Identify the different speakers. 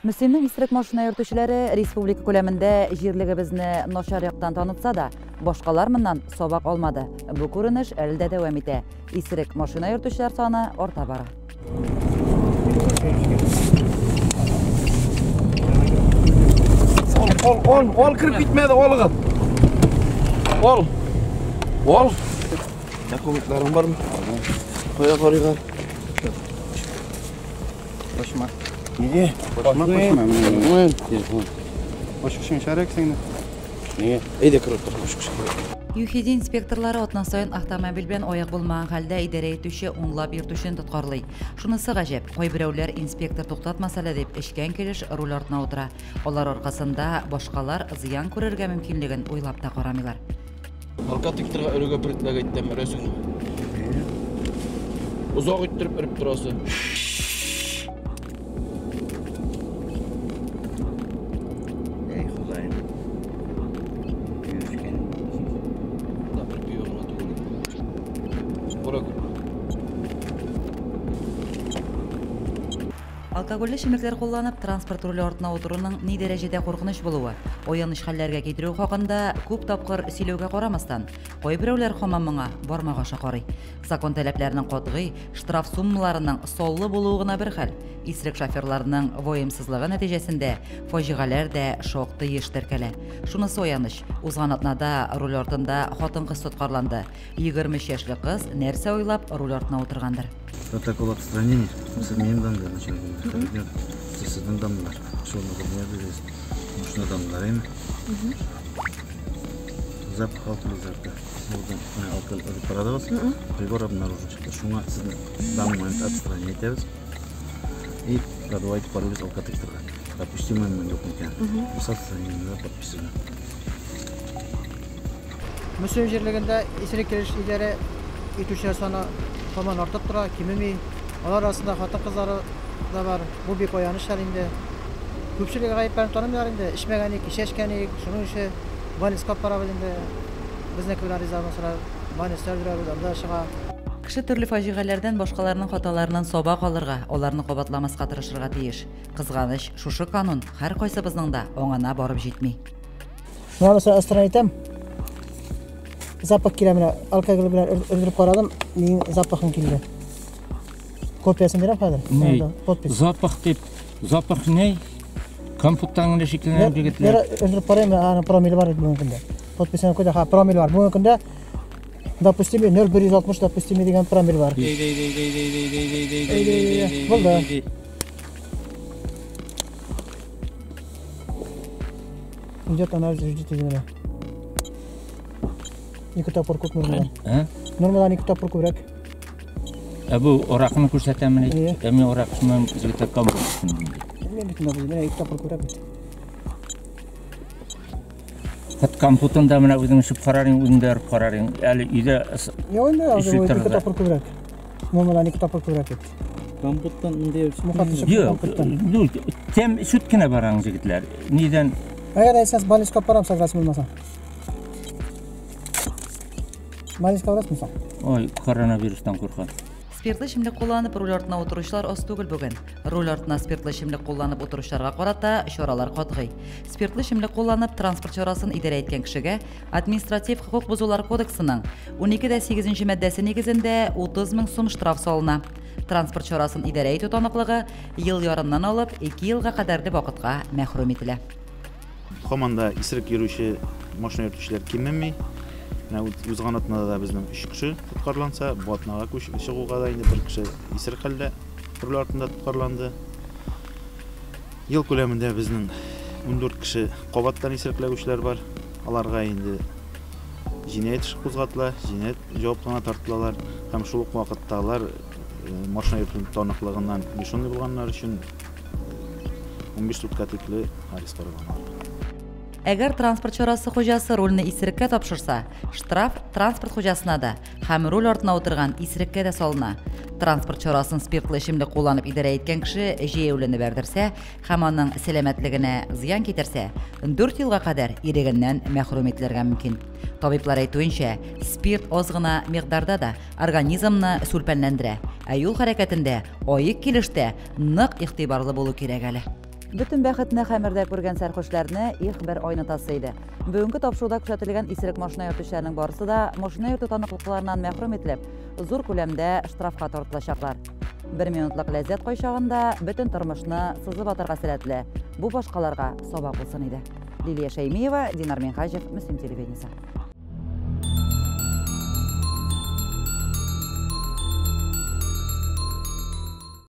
Speaker 1: Мөслимнең исерек машина йөртүчеләре республика күләмендә җирлегебезне начар яктан танытса да, башкалар моннан сабак алмады. Бу күренеш әле дә дәвам итә. Исерек машина йөртүчеләр саны арта бара.
Speaker 2: Ал, ал, ал, ал кереп китмәде, алыгыз. Ал. Ал. Документларың бармы? Кая карыйк?
Speaker 3: Кочма.
Speaker 2: Нигә?
Speaker 3: Кочма, кочма.
Speaker 2: Телефон.
Speaker 3: Кочкышың шәрәк синең.
Speaker 2: Нигә? Әйдә кереп тор, кочкыш.
Speaker 1: ЮХИДИ инспекторлары атна саен автомобиль белән аяк булмаган хәлдә идарә итүче унлап йөртүчене тоткарлый. Шунысы гаҗәп, кайберәүләр инспектор туктатмаса әле дип эчкән килеш руль артына утыра. Алар аркасында башкалар зыян күрергә мөмкинлеген уйлап та карамыйлар.
Speaker 2: Наркотикларга өрергә предлагать итәм, өрәсең. Озак иттереп өреп торасы.
Speaker 3: Эй, Ходаем. Йөрүшкән.
Speaker 2: Да, бер пиво гына түгел. Кара күр.
Speaker 1: Алкогольле эчемлекләр кулланып, транспорт руле артына утыруның ни дәрәҗәдә куркыныч булуы, аяныч хәлләргә китерүе хакында күп тапкыр сөйләүгә карамастан, кайберәүләр һаман моңа бармак аша карый. Закон таләпләренең катгый, штраф суммаларының саллы булуы гына бер хәл. Исерек шоферларның ваемсызлыгы нәтиҗәсендә фаҗигаләр дә шактый еш теркәлә. Шунысы аяныч, узган атнада руль артында хатын-кыз тоткарланды. 23 яшьлек кыз нәрсә уйлап руль артына утыргандыр.
Speaker 3: Протокол отстранения. Сез минем данные начальник. Сез сезнең данныйлар. Шул бирегез. Шуны данныйлар әйме? Запах алкоголь изо рта. Менә алкоголь өреп карадыгыз. Прибор обнаружен чыкты. Шуңа сезне данный момент отстранение итәбез. И продлевать карыйбыз алкотестерга. Допустимый юк микән. С отстранением подписано.
Speaker 4: Мөслим җирлегендә исерек килеш идарә итүчеләр саны һаман артып тора, кимеми. Алар арасында хатын-кызлары да бар. Бу бик аяныч хәл инде. Күпчелек гаепләрен танымыйлар инде. Эчмәгән ик, кичә эчкән ик, шуның өчен больницага алып барабыз инде. Безнеке белән риза булсалар, больницада йөрәбез, анда чыга.
Speaker 1: Кеше төрле фаҗигаләрдән башкаларның хаталарыннан сабак алырга, аларны кабатламаска тырышырга тиеш. Кызганыч, шушы канун һәркайсыбызның да аңына барып җитми.
Speaker 4: Менә нәрсә астыран әйтәм. Запах килә менә, алкоголь белән өрдереп карадым, минем запахым килде. Копиясын бирәм хәзер.
Speaker 5: Ни?
Speaker 4: Подпись.
Speaker 5: Запах дип, запах ни? Компуттан гына шикләнә егетләр.
Speaker 4: Өрдереп карыйм, аның промиле бар бүгенге көндә. Подписен куйды, ха, промиле бар. Бүгенге көндә допустимый 0,160 допустимый дигән промиле бар. Булды. Идет анализ, ждите менә. Ике тапкыр күп нормадан.
Speaker 5: Ә?
Speaker 4: Нормадан ике тапкыр күбрәк.
Speaker 5: Ә бу аракыны күрсәтәмени?
Speaker 4: Әйе.
Speaker 5: Ә мин аракысыннан егетләр компут.
Speaker 4: Мин бит инде менә ике тапкыр күбрәк бит.
Speaker 5: Хат компутын да менә үзең эчеп карарың, үзең дә өреп карарың. Әле өйдә
Speaker 4: Юк инде,
Speaker 5: Эчеп
Speaker 4: ике
Speaker 5: торды.
Speaker 4: тапкыр күбрәк. Нормадан ике тапкыр күбрәк бит.
Speaker 3: Компуттан инде
Speaker 4: Мухат эчеп
Speaker 5: Юк,
Speaker 4: компуттан.
Speaker 5: ну, тәм сөт кенә бараң егетләр. Нидән
Speaker 4: Әгәр әйтсәң, больницага алып барам, согласен булмасаң. Больницага барасыңмы соң?
Speaker 5: Ой, коронавирустан куркам.
Speaker 1: Спиртлы эчемлек кулланып руль артына утыручылар аз түгел бүген. Руль артына спиртлы эчемлек кулланып утыручыларга карата чаралар катгый. Спиртлы эчемлек кулланып транспорт чарасын идарә иткән кешегә административ хокук бозулар кодексының 12.8 маддәсе нигезендә 30 мең сум штраф салына. Транспорт чарасын идарә итү таныклыгы ел ярымнан алып 2 елга кадәрле вакытка мәхрүм ителә.
Speaker 6: Һаман да исерек йөрүче машина йөртүчеләр кимеми. Менә узган атнада да безнең 3 кеше тоткарланса, бу атнага чыгуга да инде бер кеше исерек хәлдә руль артында тоткарланды. Ел күләмендә безнең 14 кеше кабаттан исерекләүчеләр бар. Аларга инде җинаять эше кузгатыла, җинаять җаваплылыгына тартылалар һәм шул ук вакытта алар машина йөртү таныклыгыннан лишенный булганнар өчен 15 сутка тикле арест каралган.
Speaker 1: Әгәр транспорт чарасы хуҗасы рульне исереккә тапшырса, штраф транспорт хуҗасына да һәм руль артына утырган исереккә дә салына. Транспорт чарасын спиртлы эчемлек кулланып идарә иткән кеше җәяүлене бәрдерсә һәм аның сәламәтлегенә зыян китерсә, 4 елга кадәр ирегеннән мәхрүм ителергә мөмкин. Табиблар әйтүенчә, спирт аз гына микъдарда да организмны сүлпәнләндерә, ә юл хәрәкәтендә аек килештә нык игътибарлы булу кирәк әле. Бөтен бәхетне хәмердә күргән сәрхушләрне их бер айнытасы иде. Бүгенге тапшыруда күрсәтелгән исерек машина йөртүчеләрнең барысы да машина йөртү таныклыкларыннан мәхрүм ителеп, зур күләмдә штрафка тартылачаклар. Бер минутлык ләззәт кайчагында бөтен тормышны сызып атарга сәләтле. Бу башкаларга сабак булсын иде. Лилия Шәймиева, Динар Минһаҗев, Мөслим телевидениесе.